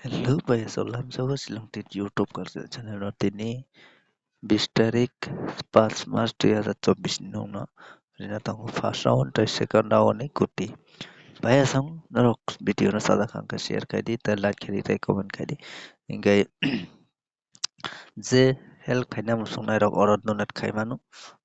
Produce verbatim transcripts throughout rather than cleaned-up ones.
Hello, bai aswk lamjao Shillong Tech YouTube culture channel o tini bis tarik, panch mas dui hazar chobbish ni nokno rina tongo first round tei second round ni kuti. Bai aswk norok video no sajak kha hwnkhe share khai di, tei like khai di, tei comment khai di. Hwnkhe je help khaina muchungnai rok oro donate khai mano.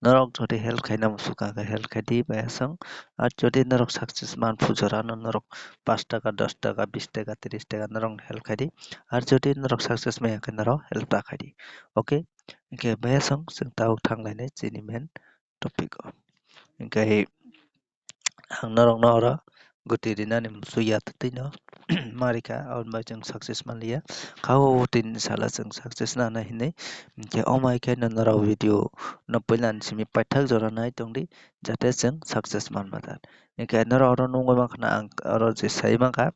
Norok jodi help khaina muchung kha khe help khai di bai aswk. Ar jodi norok success man phu jora no norok panch taka, dos taka, bis taka, tris taka norok help khai di. Ar jodi norok success maya khe norok help ta khai di. Okay, hwnkhe bai aswk chwng tabuk thang lainai chini main topic o. Hwnkhe ang norokno oro guti rinani muchung ya twino ma rikha, aboni bai chwng success manliya. Kha o tini sala chwng success nana hinwi. Hwnkhe omo hai khe no norok video no puila ni simi paithak jora nai tongdi, jate chwng success manma jar. Hwnkhe norok oro nugwi mankha na ang oro je sai mankha,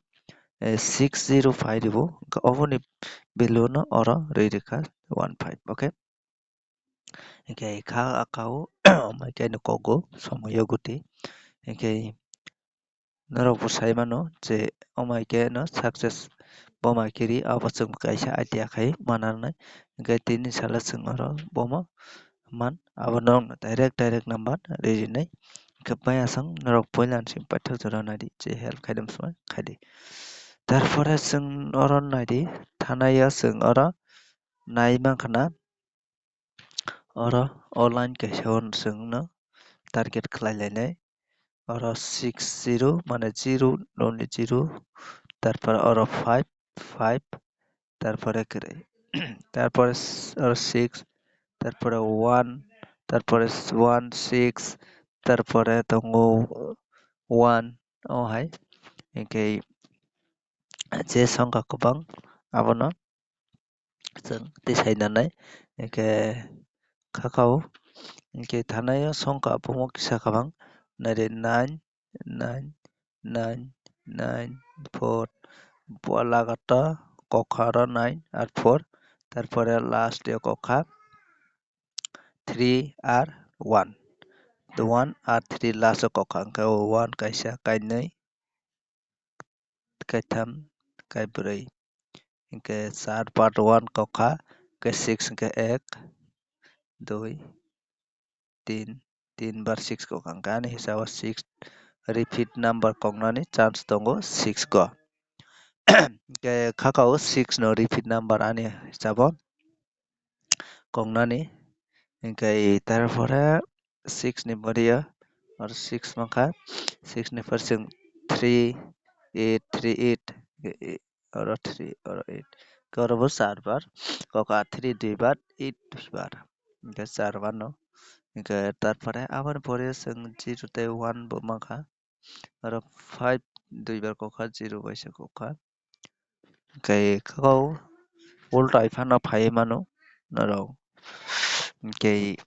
eh, six zero five ribo, hwnkhe oboni value no oro rwi rikha one five, okay? Hwnkhe kha akao omo hai khe no kogo somoyo guti. Hwnkhe norok bo sai mano je omo hai khe no success bomo hai khe ri, abo chwng kaisa idea khai mananai. Hwnkhe tini salo chwng oro bomo man, abo norokno direct direct number ri rinai. Hwnkhe bai aswk norok puila ni simi paithak jora nai di, je help khaidam sumai khai di. Tarpore chwng oro nai di, thanai o chwng oro nai mankha na, oro o line kaisa o chwngno target khlai lainai. Oro six zero, mane zero, only zero, tarpore oro five, five, tarpore kwrwi, tarpore s-, oro six, tarpore one, tarpore s-, one, six, tarpore tongo one, o hai. Hwnkhe je songkha kwbang abono chwng tisai nanai. Hwnkhe kha kha o, hwnkhe thanai o songkha bumo kisa kwbang, nai di nine, nine, nine, nine, four, bo lagato kokha oro nine ar four, tarpore last o kokha three ar one, one ar three last o kokha, hwnkhe o one kaisa, kainwi, kaitham, kaibrwi. Hwnkhe char bar one kokha, hwnkhe six hwnkhe ek, dui, tin, tin bar six kokha. Hwnkhe ani hisabo six repeat number koknani chance tongo six go. Hwnkhe kha kha o six no repeat number ani hisabo koknani. Hwnkhe tarpore six ni body o, oro six mankha, six ni pore chwng three eight, three eight, oro three, oro eight, oro bo char bar, kokha three dui bar, eight dui bar, hwnkhe char bar no. Hwnkhe tarpore aboni pore chwng zero tei one bo mankha, oro five dui bar kokha, zero bai se kokha. Hwnkhe kha o ulta hai phano phaiwi mano norok. Hwnkhe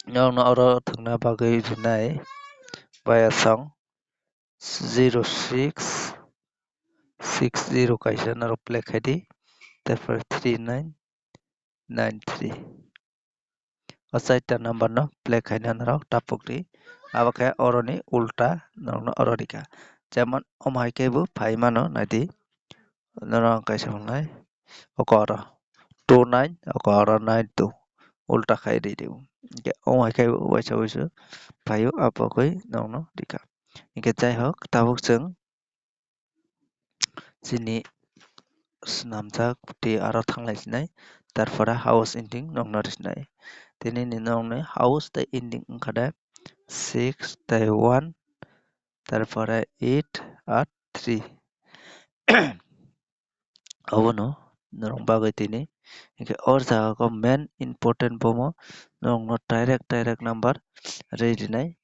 norokno oro thwngna bagwi rinai bai aswk zero six six zero kaisa norok play khai di, tarpore three nine nine three. O chaita number no play khaina norok tapuk ri, abo khe oroni ulta norokno oro rikha. Jemon omo hai khe bo phai mano, nai di, norok ang kaisa hwnlai, oko oro two nine, oko oro nine two, ulta khai ri di. Hwnkhe omo hai khe bo uaisa uisu phaio, abo bagwi norokno rikha. Hwnkhe jai hok, tabuk chwng chini swnamjak tei aro thanglai sinai, tarpore house ending nokno risinai. Tini ni nokni house tei ending wngkha de six tei one, tarpore eight ar three. Obono norok bagwi tini, hwnkhe o jaga o main important bomo norokno direct direct number ri rinai.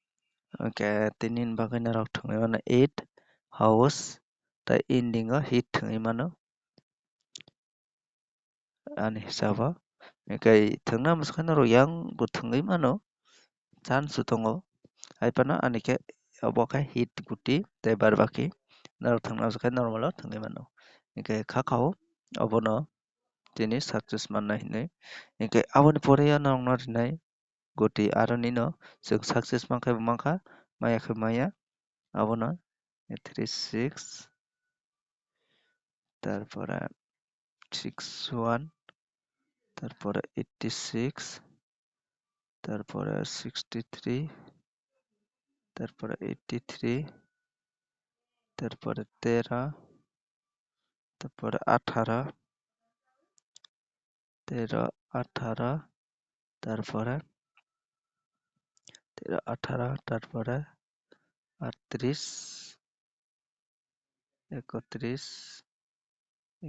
Hwnkhe tini ni bagwi norok thwngwi mano eight house tei ending o hit thwngwi mano ani hisabo. Hwnkhe thwngna muchungkhe norok yang bo thwngwi mano, chance tongo. Hai phano ani khe obo khe hit guti tei bar baki norok thwngna muchungkhe normal o thwngwi mano. Hwnkhe kha kha o obono tini success mannai hinwi. Hwnkhe aboni pore o norokno rinai guti aro nino chwng success mankhe bo mankha, maya khe maya. Abono three six তারপরে six one, তারপরে eighty six, তারপরে sixty three, তারপরে eighty three, তারপরে তেরো, তারপরে আঠারো, তেরো, আঠারো, তারপরে তেরো, আঠারো, তারপরে আটত্রিশ, একত্রিশ,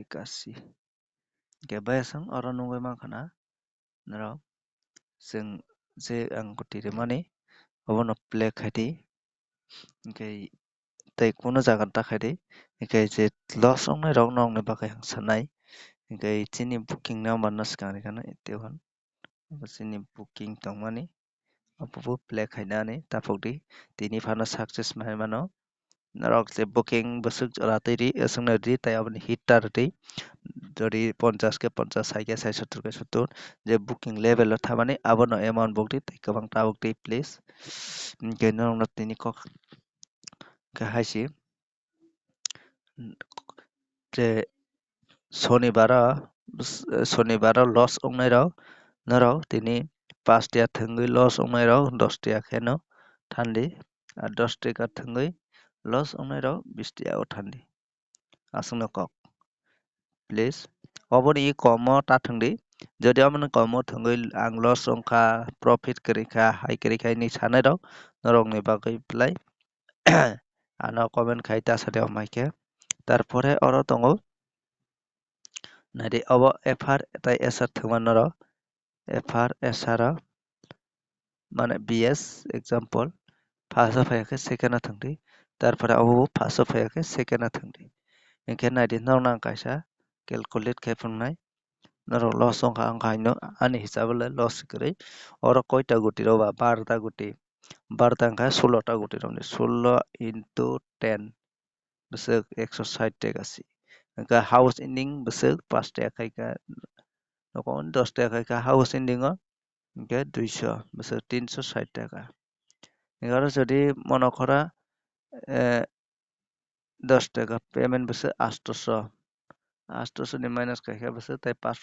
একাশি। Hingke bai aswng oro nugwi mankha na norok, chwng je ang kwtwi rwmani obono play khai di. Hingke tei kunu jaga ta khai di. Hingke je loss wngnai rok nokni bagwi ang sanai. Hingke chini booking number no swkang rikha na tei hwn. Abo chini booking tongmani. Abo bo play khainani taphok di. Tini phano success mai mano. Norok je booking bwswk jora twi ri, aswkno ri, tei aboni hit ta rwdi. Jodi ponchash khe ponchash, sai khe sai, sottor khe sottor. Je booking level o thamani abono amount bokdi tei kwbang tabokdi, please. Hingke norokno tini kok khe hai se je sonibaro, sonibaro loss wngnai rok, norok tini pash tiya thwngwi loss wngnai rok dos tiya kheno thandi, ar dos tiya thwngwi loss wngnai rok bis tiya o thandi. Aswkno kok, please. Oboni komo ta thwngdi. Jodi oboni komo thwngwi ang loss wngkha, profit kwrwi kha, hai kwrwi kha hinwi sanai rok, norokni bagwi belai ano comment khai ta sadi, omo hai khe. Tarpore oro tongo, naidi obo F R tei S R thwngma norok. F R, S R o, mane B S example, first o phai khe second o thwngdi, tarpore obo bo first o phai khe second o thwngdi. Hingkhe naidi norok nang kaisa calculate khai phunuknai, norok loss wngkha, wngkha hino ani hisab le loss kwrwi. Oro koita guti rw ba? Barota guti, barota wngkha sulota guti romni, sullo into ten bwswk ekso sait taka si. Hingkhe house ending bwswk pash taka khai kha, nokong dos taka khai kha house ending o, hingkhe duiso bwswk tinso sait taka. Hingkhe oro jodi mono khora, eh, dos taka payment bwswk atosho, atosho ni minus khai kha bwswk tei pash